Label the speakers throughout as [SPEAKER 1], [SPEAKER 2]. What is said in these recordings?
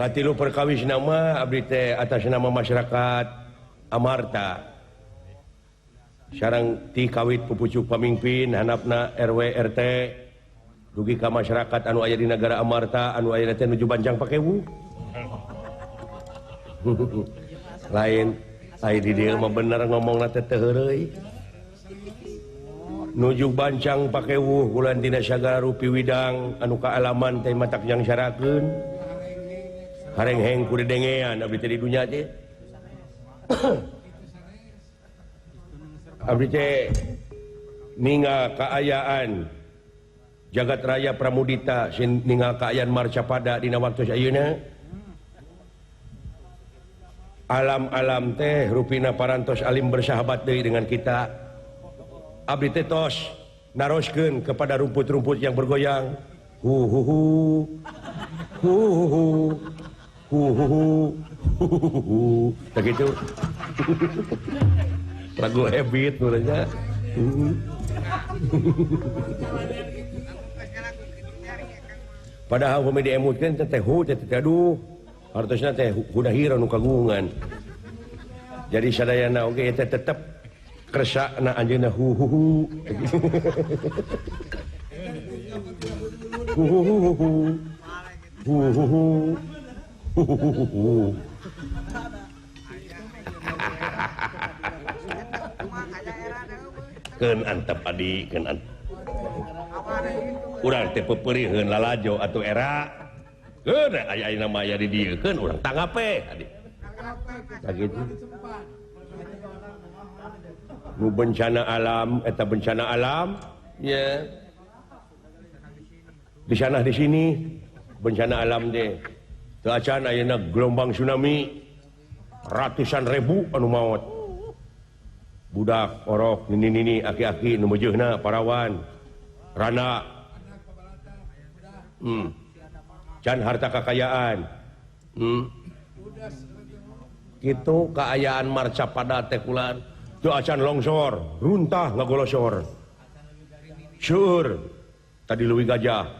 [SPEAKER 1] Katilu perkawis nama abdi teh atas nama masyarakat Amarta. Sareng ti kawit pupucuk pamimpin hanapna RW RT dugi ka masyarakat anu aya di negara Amarta anu aya teh nuju Bancang Pakewu. Lain ai di dieu mah bener ngomongna teh teu heureuy. Nuju Bancang Pakewu bulan dina sagala rupi widang anu kaalaman teh matak nyangsarakeun. Harengheng ku didengean abdi teh di dunya teh. Abdi teh ninggal kaayaan jagat raya Pramudita sin ninggal kaayaan Marcapada dina waktu ayeuna. Alam-alam teh rupina parantos alim bersahabat deui dengan kita. Abdi teh tos naroskeun kepada rumput-rumput yang bergoyang. Hu hu hu. Hu hu hu. Hu hu hu. Hu hu hu. Tah kitu. Lagu habit nuranya. Padahal pami diemutkeun teh hu teh teh aduh. Hartosna teh hudahira nu kagungan. Jadi sadayana oge teh tetep kersana anjeunna hu hu hu. Hu hu hu hu. Hu hu hu. Hu hu hu. Keun antep adi, keun antep. Urang teh pepeurieun lalajo atuh era. Keun aya ayeuna mah aya di dieu keun urang tanggape adi. Tah kitu. Nu bencana alam eta bencana alam ya. Di sana di sini bencana alam teh. Teu acan ayeuna gelombang tsunami ratusan ribu anu maot. Budak orok nini-nini aki-aki nu meujeuhna parawan rana. Can harta kakayaan. Kitu kaayaan Marcapada teh kulan. Teu acan longsor, runtah ngagolosor. Seueur tadi leuwih gajah.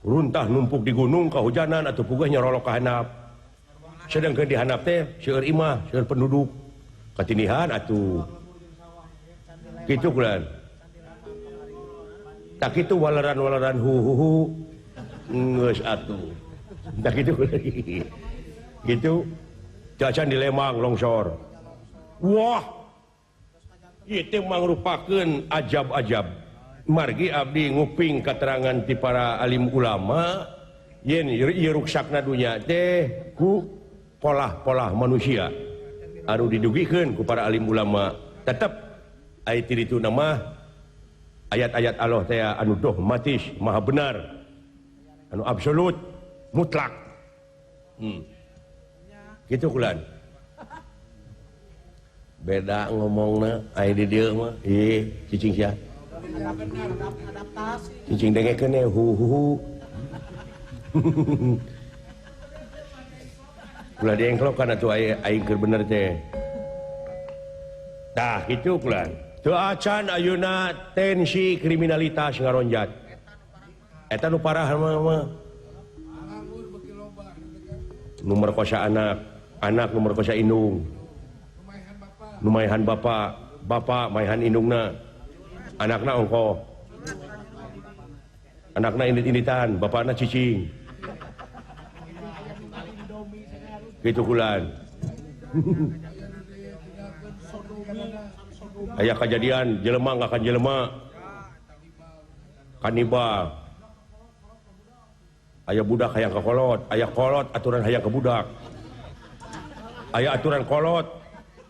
[SPEAKER 1] Runtah numpuk di gunung kahujanan atuh puguh nyarolok ka handap. Sedangkeun di handap teh seueur imah, seueur penduduk. Katinihan atuh. Kitu kulan. Tak kitu waleran-waleran hu hu hu. Geus atuh. Tak kitu. Gitu. Cacan di Lembang longsor. Wah. Ieu teh mangrupakeun ajab-ajab. Margi abdi nguping katerangan ti para alim ulama yen ieu ruksakna dunya teh ku polah-polah manusia. Anu didugikeun ku para alim ulama. Tetep aya ti ditu mah ayat-ayat Allah teh anu dogmatis, maha benar. Anu absolut, mutlak. Kitu kulan. Beda ngomongna aya di dieu mah. Ih, cicing sia. Cicing dengekeun hu hu hu. Ulah diengklokan atuh aing keur bener teh. Tah kitu kulan. Teu acan ayeuna tensi kriminalitas ngaronjat. Eta nu parah mah. Nu merkosa anak, anak nu merkosa indung. Nu maehan bapa, bapa maehan indungna. Anakna ongkoh. Anakna indit-inditan, bapakna cicing. Kitu kulan. Aya kajadian jelema ngakan jelema. Kanibal. Aya budak hayang ka kolot, aya kolot aturan hayang ka budak. Aya aturan kolot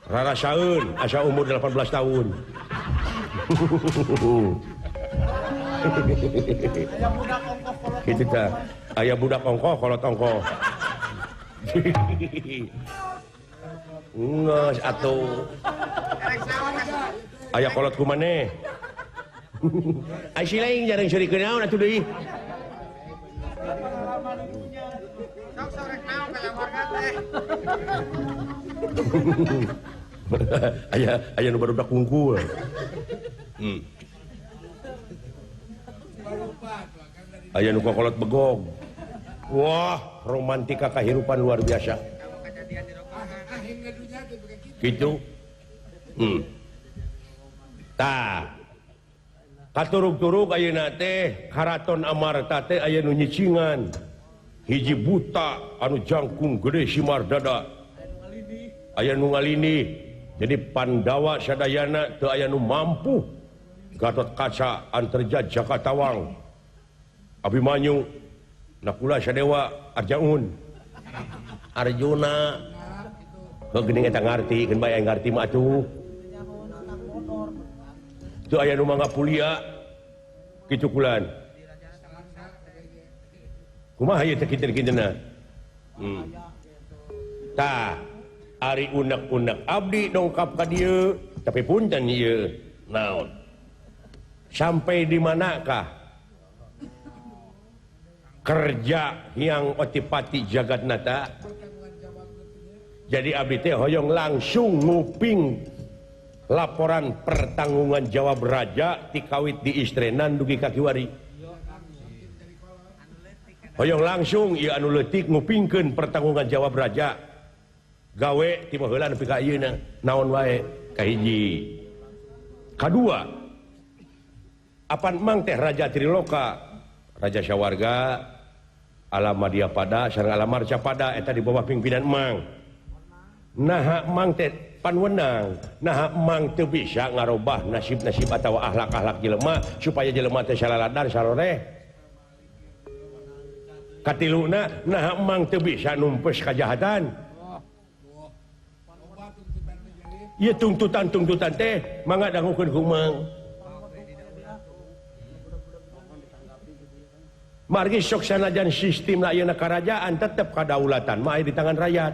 [SPEAKER 1] rarasaeun asa umur 18 tahun. Kitu tah. Aya budak ongkoh kolot ongkoh. Geus atuh. Aya kolot ku maneh. Ai si lain jarang seurikeun naon atuh deui. Aya aya nu barudak kungkul. Aya nu kolot begog. Wah, romantika kehidupan luar biasa. Gitu. Tah. Katurug-turug ayeuna teh Karaton Amarta teh aya nu nyicingan. Hiji buta anu jangkung gede simar dada. Aya nu ngalindih. Jadi Pandawa sadayana teu aya nu mampu. Gatot Kaca Antarja Jakatawang Abimanyu Nakula Sadewa Arjaun Arjuna heuh geuning eta ngarti keun bae ngarti mah atuh teu aya nu mangga pulia kitu kulan kumaha ieu teh kinten-kintenna tah ari unek-unek abdi dongkap ka dieu tapi punten ieu naon sampai di manakah kerja yang Otipati Jagatnata. Jadi abdi teh hoyong langsung nguping laporan pertanggungan jawab raja tikawit di istrenan dugi ka kiwari. Hoyong langsung ieu anu leutik ngupingkeun pertanggungan jawab raja gawe ti baheula nepi ka ayeuna naon wae kahiji. Kadua, apan mang teh Raja Triloka, Raja Syawarga, Alam Madya Pada sareng Alam Marcapada eta di bawah pimpinan mang. Naha mang teh panwenang, naha mang teu bisa ngarobah nasib-nasib atawa akhlak-akhlak jelema supaya jelema teh salaladar saloreh. Katiluna naha mang teu bisa numpes kajahatan. Ieu tungtutan-tungtutan teh mangga dangukeun ku mang. Margi sok sanajan sistem ayeuna karajaan tetep kadaulatan mah aya di tangan rakyat.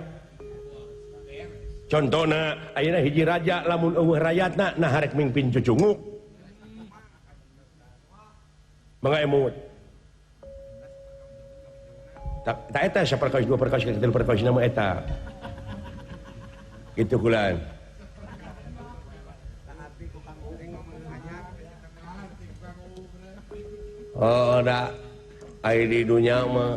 [SPEAKER 1] Contohna ayeuna hiji raja lamun eueuh rakyatna nah harek mimpin cucunguk. Mangga emut. Tak eta saperkos dua perkos katilu perkos nama eta. Kitu kulan. Oh, da ai di dunya mah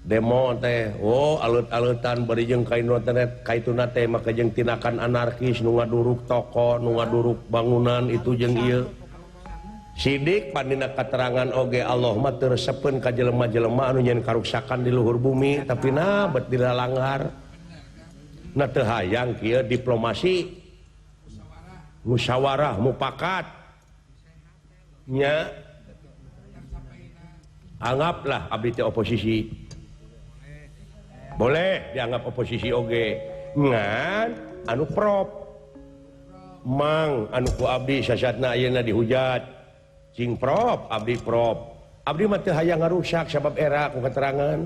[SPEAKER 1] demo teh oh alut-alutan bari jeung kain internet kaituna teh maka jeung tindakan anarkis nu ngaduruk toko nu ngaduruk bangunan itu jeung ieu sidik pandina katerangan oge Allah mah teu resepeun ka jelema-jelema anu nyeun karuksakan di luhur bumi tapi na bet dilalanggar na teu hayang kieu diplomasi musyawarah mupakat nya anggaplah abdi teh oposisi. Boleh dianggap oposisi oge ngan anu prop mang anu ku abdi sasatna ayeuna dihujat cing prop abdi prop abdi mah teu hayang ngarusak sabab era ku keterangan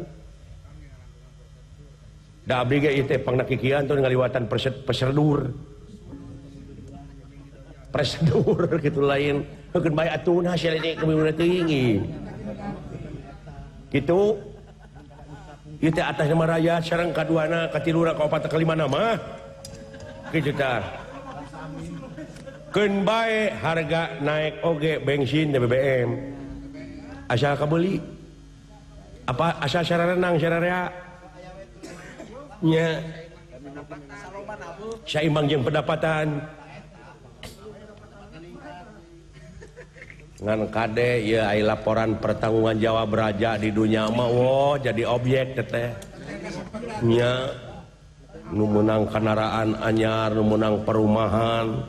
[SPEAKER 1] da abdi ge ieu teh pangnakikian teh ngaliwatan prosedur prosedur kitu lain heukeun bae atuh hasil ini kumaha teuing gitu. Ieu teh atas nama rakyat sareng kaduana katiluna kaopat kalimana mah kitu tah. Keun bae harga naik oge bensin BBM asal kabeli apa asal sarerenang sararea nya saimbang jeung pendapatan ngan kade ieu ai laporan pertanggungan jawab raja di dunya mah woh jadi objek teteh nya nu meunang kendaraan anyar nu meunang perumahan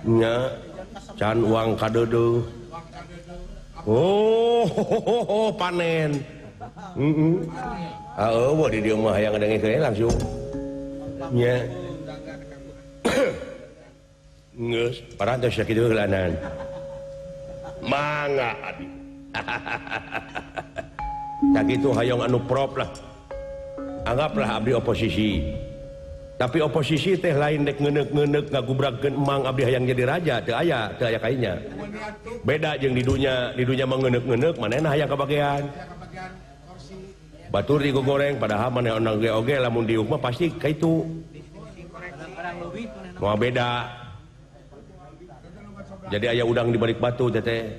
[SPEAKER 1] nya can uang kadeudeuh oh panen heeh eueuh di dieu mah hayang ngadengkeun langsung nya geus parantos sakitu heulanan. Mangga abdi. Tak gitu hayang anu prop lah. Anggaplah abdi oposisi. Tapi oposisi teh lain dek ngenek-ngenek ngagubragkeun emang abdi hayang jadi raja teu aya kainya. Beda jeung di dunya mah ngenek-ngenek manehna hayang kabagean. Batur digogoreng padahal manehna oge oge lamun diuk mah pasti ka itu. Moal beda. Jadi aya udang di balik batu teteh.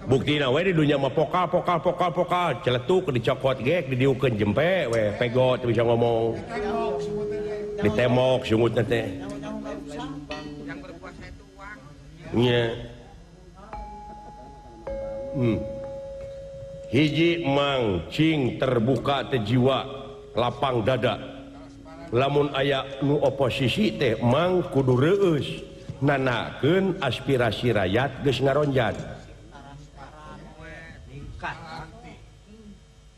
[SPEAKER 1] Buktina we di dunya mah pokal pokal pokal pokal celetuk dicokot gek didiukeun jempe we pego teu bisa ngomong. Ditemok sungutna teh.
[SPEAKER 2] Yang berkuasa itu uang.
[SPEAKER 1] Nya. Hiji mang cing terbuka teh jiwa lapang dada. Lamun aya nu oposisi teh mang kudu reueus nanakeun aspirasi rakyat geus ngaronjat.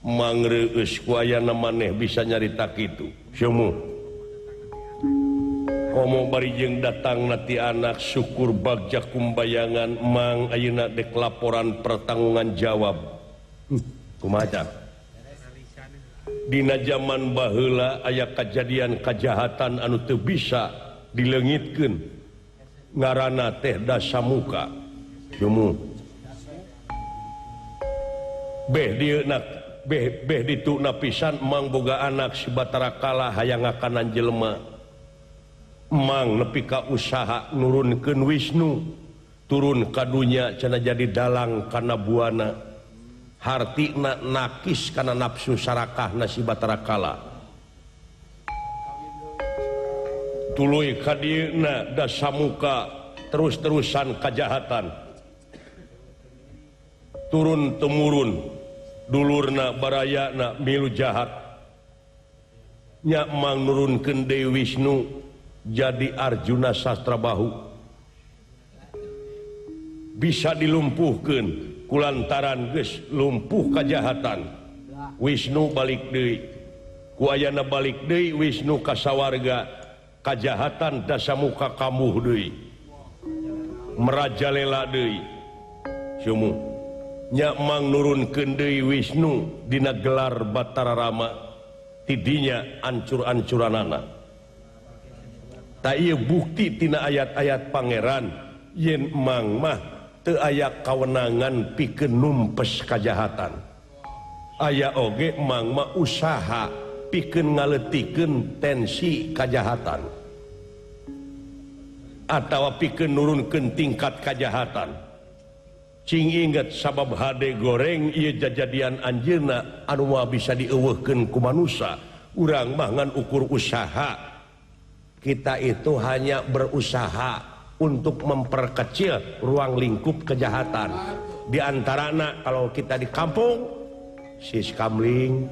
[SPEAKER 1] Mang reueus ku ayana maneh bisa nyarita kitu. Sumuh. Komo bari jeung datang nati anak syukur bagja kumbayangan mang ayeuna dek laporan pertanggungan jawab. Kumaha? Dina zaman baheula aya kajadian kajahatan anu teu bisa dileungitkeun ngaranna teh Dasamuka. Sumuh. Beh dieu na beh beh ditu na pisan mang boga anak si Batara Kala hayang ngakanan jelema. Mang nepi ka usaha nurunkeun Wisnu turun ka dunya cenah jadi dalang kana buana hartina nakis kana nafsu sarakahna si Batara Kala. Tuluy ka dieuna Dasamuka terus-terusan kajahatan turun temurun dulurna barayana milu jahat nya mang nurunkeun Dewi Wisnu jadi Arjuna Sastrabahu bisa dilumpuhkeun kulantaran geus lumpuh kajahatan. Wisnu balik deui ku ayana balik deui Wisnu ka sawarga kajahatan Dasamuka kamuh deui merajalela deui. Sumuh nya mang nurunkeun deui Wisnu dina gelar Batara Rama tidinya ancur-ancuranana. Ta ieu bukti tina ayat-ayat pangeran yen mang mah teu aya kawenangan pikeun numpes kajahatan. Aya oge mang mah usaha pikeun ngaleutikeun tensi kajahatan atawa pikeun nurunkeun tingkat kajahatan. Cing inget sabab hade goreng ieu jajadian anjeunna anu moal bisa dieuweuhkeun ku manusa. Urang mah ngan ukur usaha. Kita itu hanya berusaha untuk memperkecil ruang lingkup kejahatan. Di antarana kalau kita di kampung siskamling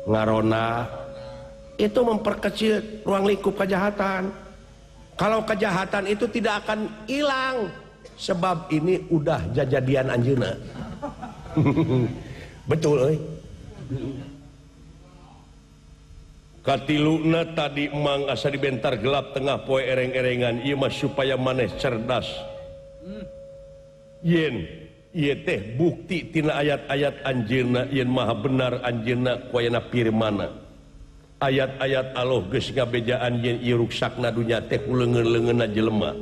[SPEAKER 1] ngarona itu memperkecil ruang lingkup kejahatan. Kalau kejahatan itu tidak akan hilang sebab ini udah jajadian anjeunna. Betul euy. Katiluna tadi mang asa dibentar gelap tengah poe ereng-erengan ieu mah supaya maneh cerdas. Yen ieu teh bukti tina ayat-ayat anjeunna yen maha benar anjeunna ku ayana firmana. Ayat-ayat Allah geus ngabejaan yen ieu ruksakna dunya teh ku leungeun-leungeunna jelema.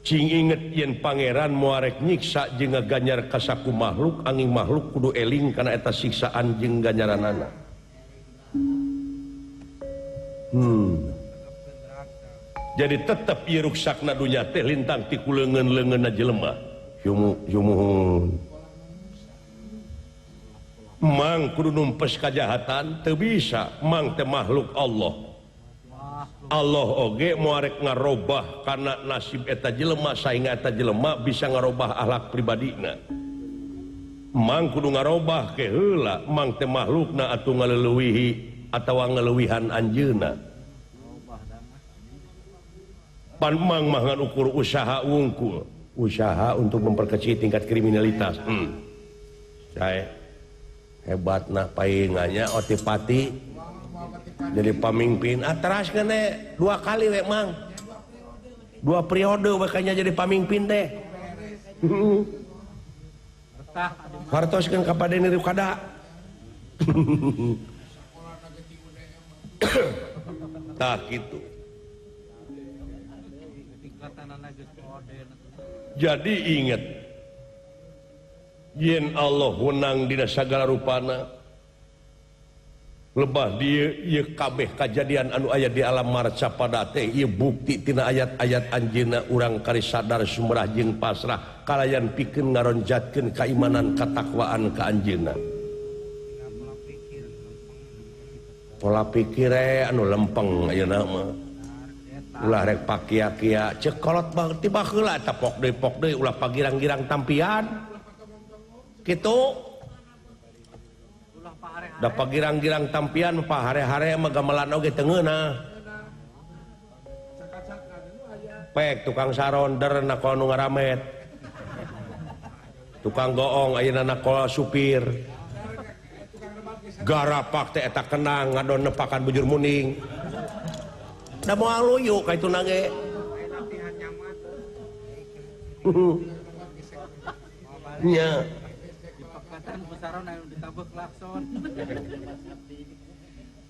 [SPEAKER 1] Cing inget yen pangeran moarek nyiksa jeung ngaganyar ka saku makhluk angin makhluk kudu eling kana eta siksaan jeung ganjaranana. Jadi tetap ieu ruksakna dunya teh lintang ti ku leungeun-leungeunna jelema. Yumuhun. Mang kudu numpes kajahatan teu bisa, mang teh makhluk Allah. Allah oge moarek ngarobah kana nasib eta jelema saehingga eta jelema bisa ngarobah akhlak pribadina. Mang kudu ngarobah ke heula, mang teh makhlukna atuh ngaleuwihi atawa ngaleuwihan anjeunna. Pan mang mah ngan ukur usaha wungkul, usaha untuk memperkecil tingkat kriminalitas. Saya hebatna paingannya otipati jadi pamimpin. Ah teras kene dua kali we mang. Dua periode we kayaknya jadi pamimpin teh. Hartoskeun ka Padeni Rukada. Tah kitu. Jadi inget yen Allah wenang dina sagala rupana. Lebah dieu ieu kabeh kajadian anu aya di alam marcapada teh ieu bukti tina ayat-ayat anjeunna urang kari sadar sumrah jeung pasrah kalayan pikeun ngaronjatkeun kaimanan katakwaan ka anjeunna. Pola pikir anu lempeng ayeuna mah. Ulah rek pakia-kia ceuk kolot banget tiba heula eta pok deui ulah pagirang-girang tampian. Kitu. Da pagirang-girang tampian pahare-hare mah gamelan oge teu ngeunah. Pek tukang saron der nakol nu ngaramet. Tukang goong ayeuna nakol supir. Garapak teh eta kenang ngadon nepakan bujur muning. Da moal luyu ka itu nage. Nya.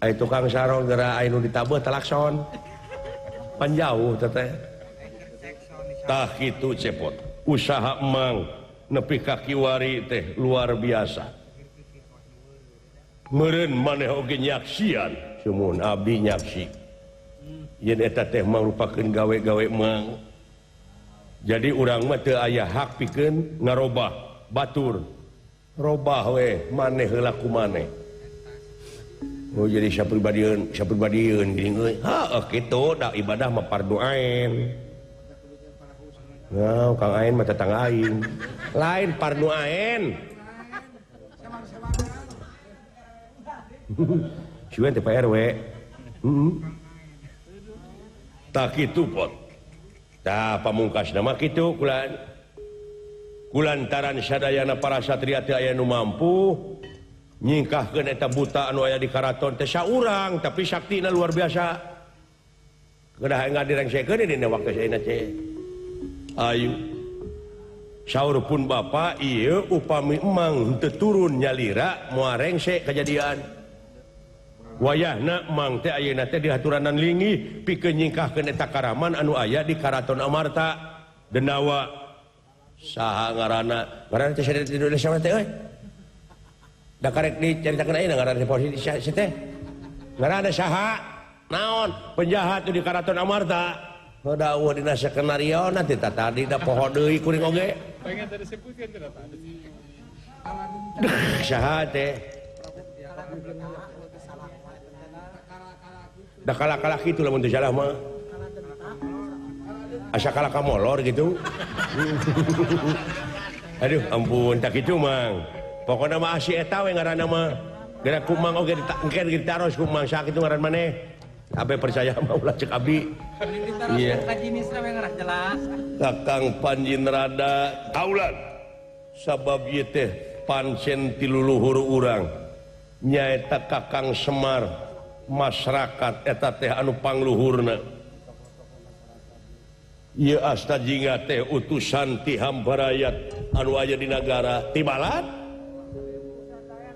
[SPEAKER 1] Ai tukang saron geura anu ditabeuh klakson. Panjauh teteh. Tah kitu cepot. Usaha emang nepi ka kiwari teh luar biasa. Meureun maneh oge nyaksian, sumuhun abdi nyaksi. Yen eta teh mangrupakeun gawe-gawe emang. Jadi urang mah teu aya hak pikeun ngarobah batur. Robah we maneh heula ku maneh. Oh jadi sapribadieun geuning euy. Heuh kitu da ibadah mah fardu ain. Nah, Kang Ain mah tetangga aing. Lain fardu ain. Sieuan teh Pak RW. Heeh. Tah kitu pot. Tah pamungkasna mah kitu kulan. Kulantaran sadayana para satria teu aya nu mampu nyingkahkeun eta buta anu aya di karaton teh saurang tapi saktina luar biasa. Kedah ngadirengsekeun dina waktu ayeuna teh. Ayu. Saur pun bapa ieu upami emang henteu turun nyalira moal rengse kajadian. Wayahna emang teh ayeuna teh dihaturanan linggih pikeun nyingkahkeun eta karaman anu aya di Karaton Amarta. Denawa saha ngaranna ngaranna teh di Indonesia teh euy. Da karek dicaritakeun ayeuna ngaranna teh posisi teh. Ngaranna saha? Naon? Penjahat di Karaton Amarta. Heuh dawuh dina skenario na teh tadi da poho deui kuring oge.
[SPEAKER 3] Pengen tadi sebutkeun teh tadi.
[SPEAKER 1] Saha teh? Da kala-kala kitu lamun teu salah mah. Asa kalah ka molor gitu. Aduh ampun tak kitu mang. Pokona mah si eta we ngaranna mah. Geura ku mang oge engke ditaros ku mang sakitu ngaran maneh. Abe percaya mah ulah ceuk abdi. Iya. Kakang Panjinrada taulan. Sabab ieu teh pancen ti luluhur urang. Nyaeta Kakang Semar masyarakat eta teh anu pangluhurna. Ieu asta jingga teh utusan ti hamparayat anu aya di nagara tibalat.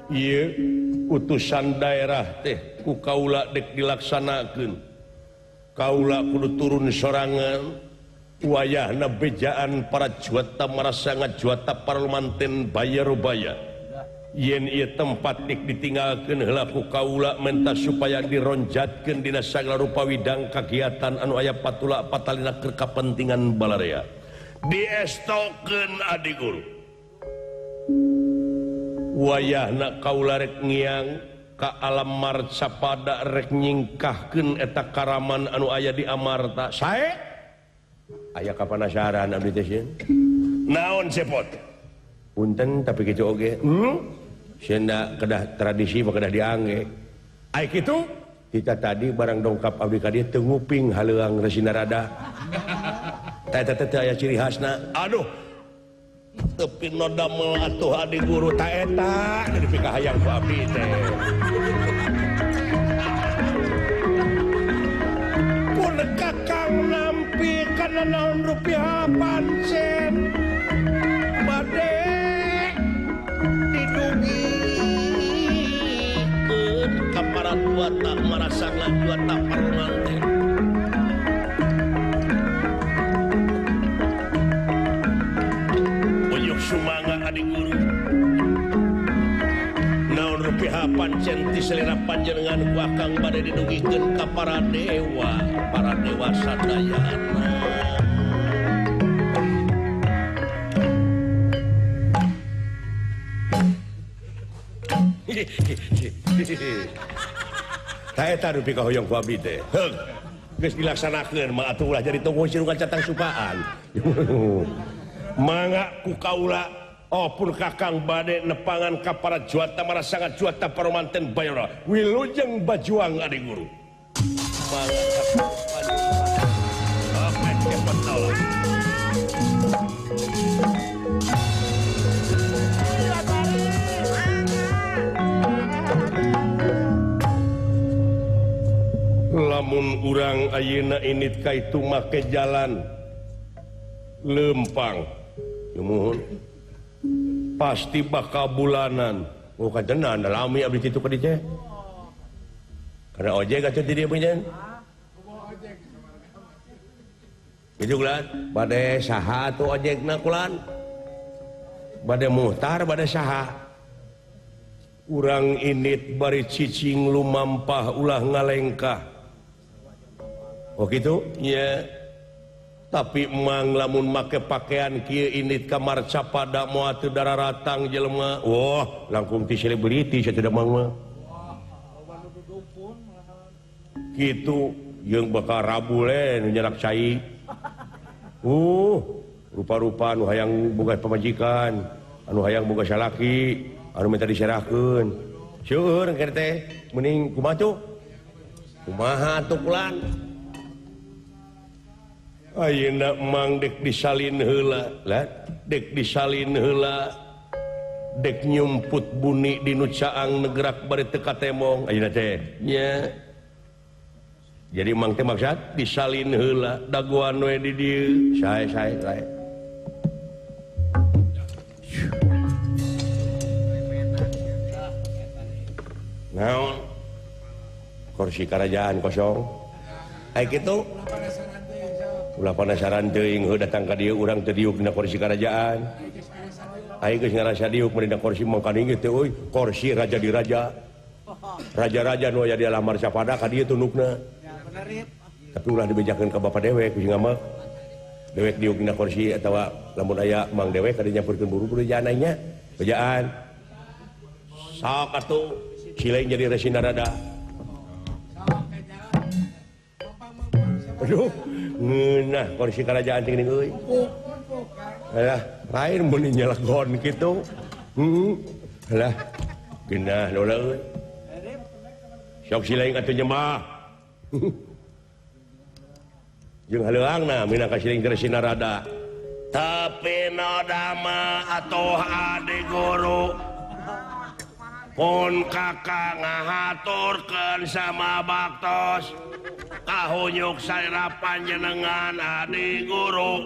[SPEAKER 1] Ieu utusan daerah teh ku kaula dek dilaksanakeun. Kaula kudu turun sorangan wayahna bejaan para juata marasa ngajuata parlumanten bayarubaya. Yen ieu tempat dek ditinggalkeun heula ku kaula menta supaya dironjatkeun dina sagala rupa widang kagiatan anu aya patula patalina keur kapentingan balarea. Diestokeun adi guru. Wayahna kaula rek ngiang ka alam marcapada rek nyingkahkeun eta karaman anu aya di Amarta. Sae? Aya kapanasaran abdi teh sieun. Naon cepot? Punten tapi kitu oge. Sieun da kedah tradisi mah kedah diangge. Ai kitu kita tadi barang dongkap abdi ka dieu teu nguping haleuang Resi Narada. Tah eta teh aya ciri khasna. Aduh. Tepi noda atuh adi guru ta eta jadi pikahayang ku abdi teh. Pun kakang nampi kana naon rupiah pancen bade didugikeun ka para duata marasangna duata parmanten. Sumangga adi guru. Naon rupi Tapi pancen ti selera panjenengan ku akang bade didugikeun ka para dewa sadayana. Tah eta nu pikahoyong ku abdi teh. Heug. Geus dilaksanakeun mah atuh ulah jadi tunggu sirungan catang supaan. Mangga ku kaula opun kakang bade nepangan ka para juata marasangat juata parumanten Bayora. Wilujeng bajuang adi guru. Mangga ka lamun urang ayeuna init ka itu make jalan lempang nuhun pasti bakal bulanan. Oh kajenan lami abdi kitu ka dieu teh karena ojek atuh di dieu punya kitu kulan bade saha atuh ojekna kulan bade muhtar bade saha urang init bari cicing lumampah ulah ngalengkah. Oh gitu ya. Tapi emang lamun make pakaian kieu init ka marcapada moal teu dararatang jelema. Wah, langkung ti selebriti sia mang mah. Kitu jeung bakal rabule nu nyerak cai. Rupa-rupa anu hayang boga pamajikan, anu hayang boga salaki, anu minta diserahkeun. Seueur engke teh mending kumaha tuh? Kumaha tuh kulan? Ayeuna mang dek disalin heula, lah dek disalin heula, dek nyumput buni di nu caang negerak bari teu katemong ayeuna teh. Nya. Jadi mang teh maksud disalin heula dagoan we di dieu. Sae sae sae. Naon? Kursi kerajaan kosong. Ai kitu. Ulah penasaran teuing heuh datang ka dieu urang teu diuk dina kursi kerajaan. Aing geus ngarasa diuk mun dina kursi mangkaning teh euy, kursi raja di raja. Raja-raja nu aya di alam marcapada ka dieu tunukna. Tapi ulah dibejakeun ka bapa dewek ku sing mah. Dewek diuk dina kursi atawa lamun aya mang dewek ka dieu nyampurkeun buru-buru bejaan aing nya. Bejaan. Sok atuh sileng jadi resi narada. Aduh, ngeunah kursi kerajaan teh geuning euy. Alah, lain mun nyelegon kitu. Heeh. Alah, geunah dola euy. Sok sileng atuh nyemah. Jeung haleuangna minang ka sileng resi narada. Tapi nodama atuh adi guru. Pun kakak ngahaturkeun sama baktos kahunyuk salira panjenengan adi guru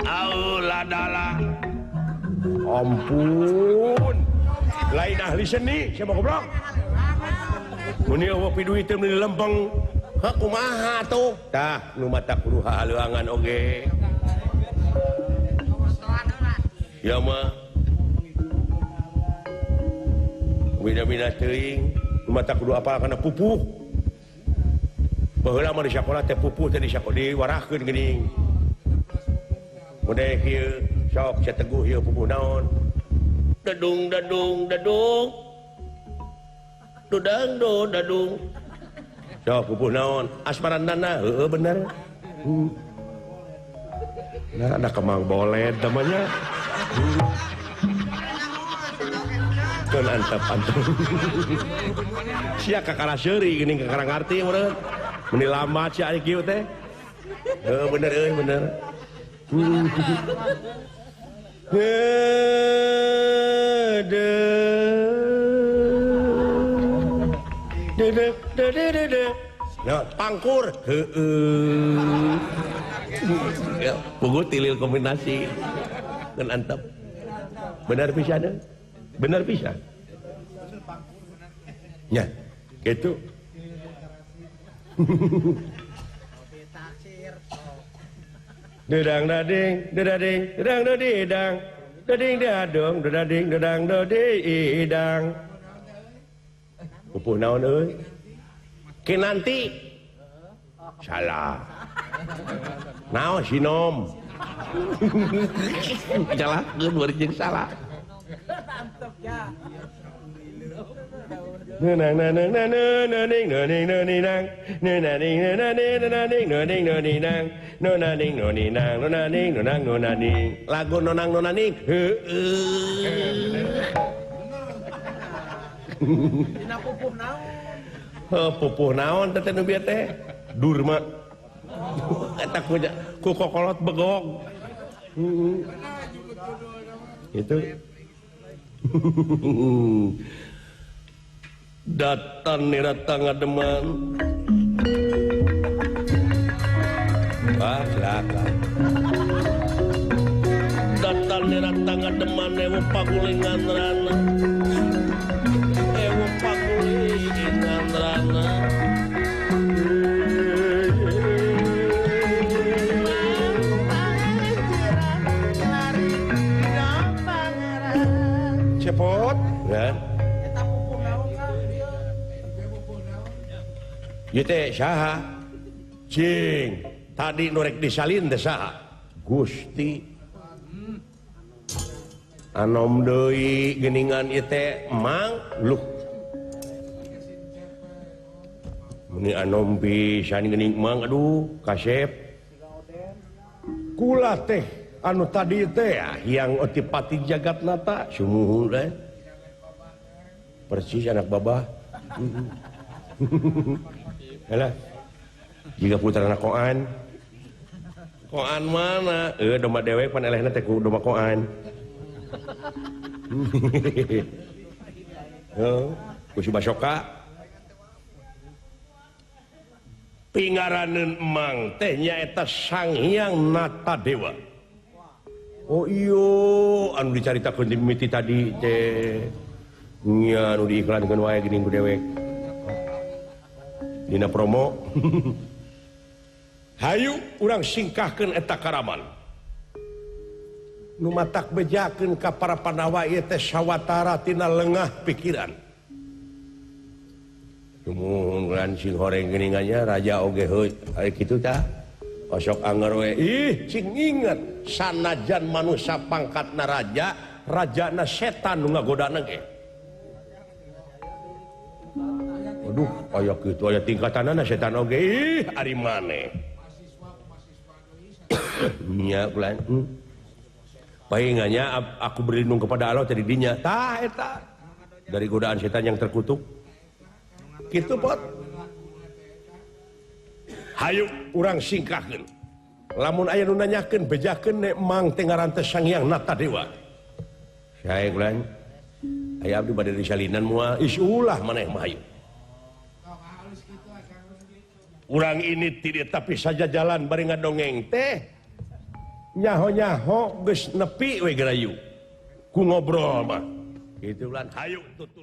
[SPEAKER 1] auladala. Ampun, lain ahli seni siapa goblok muni eueuh piduit teh meuni lempeng. Heuh kumaha tuh tah nu mata kudu haleuangan oge ya mah beda-beda teuing mata kudu apal kana pupuh. Baheula mah di sakola teh pupuh teh di sakola diwarahkeun geuning. Model kieu sok sia teguh ieu pupuh naon? Dadung dadung dadung. Dudang do dadung. Sok pupuh naon? Asmarandana heueuh bener. Nah ada kemang boled namanya. Antap antap. Sia kakara seuri geuning kakara ngarti meureun. Meuni lambat sia ari kieu teh. Heuh bener euy bener. Nah, pangkur. Heeh. Puguh tilil kombinasi. Keun antap. Bener pisan euy. Bener pisan. Ya, gitu. Dedang dading, dedading, dedang dodidang, dading dadong, dedading, dedang dodidang. Pupuh naon euy? Kinanti. Salah. Naon sinom? Jalahkeun bari jeung salah. Nang nang nang nang nang ning nang ning nang nang nang ning nang nang ning nang ning nang ning nang nang ning nang ning nang nang ning nang nang ning lagu nonang nona ning heueuh.
[SPEAKER 2] Dina pupuh naon?
[SPEAKER 1] Heuh pupuh naon teh nu bieu teh? Durma. Eta ku kokolot begong. Itu. Datan nirata ngademan. Wah, silakan. Datan nirata ngademan ewu pagulingan rana. Ewu pagulingan rana. Cepot, kan? Ieu teh saha? Cing, tadi nu rek disalin teh saha? Gusti. Anom deui geuningan ieu teh Mang luh. Meni anom pisan geuning Mang aduh kasep. Kula teh anu tadi teh yang otipati jagatnata sumuhun teh. Persis anak babah. Alah. Jika putrana koan. Koan mana? Domba dewek pan elehna teh ku domba koan. Heuh, ku si Basoka. Pingaraneun Mang teh nyaeta Sang Hyang Natadewa. Oh iyo, anu dicaritakeun di mimiti tadi teh. Nya anu diiklankeun wae geuning ku dewek. Dina promo. Hayu urang singkahkeun eta karaman. Nu matak bejakeun ka para Pandawa ieu teh sawatara tina lengah pikiran. Sumuhun sing horeng geuningannya raja oge heuy aya kitu tah. Osok anger we. Ih, cing inget sanajan manusia pangkatna raja, rajana setan nu ngagodana ge. Aduh, aya kitu aya tingkatanana setan oge. Ih, ari maneh. Nya ulan. Pahingannya aku berlindung kepada Allah tadi dinya. Tah eta. Dari godaan setan yang terkutuk. Kitu pot. Hayu urang singkahkeun. Lamun aya nu nanyakeun bejakeun nek Mang teh ngaran teh Sang Hyang Natadewa. Sae ulan. Aya abdi bade disalinan moal. Is ulah maneh mah hayu. Urang ini tidak tapi saja jalan bari ngadongeng teh nyaho-nyaho geus nepi we gerayu ku ngobrol mah kitu ulan hayu tutur.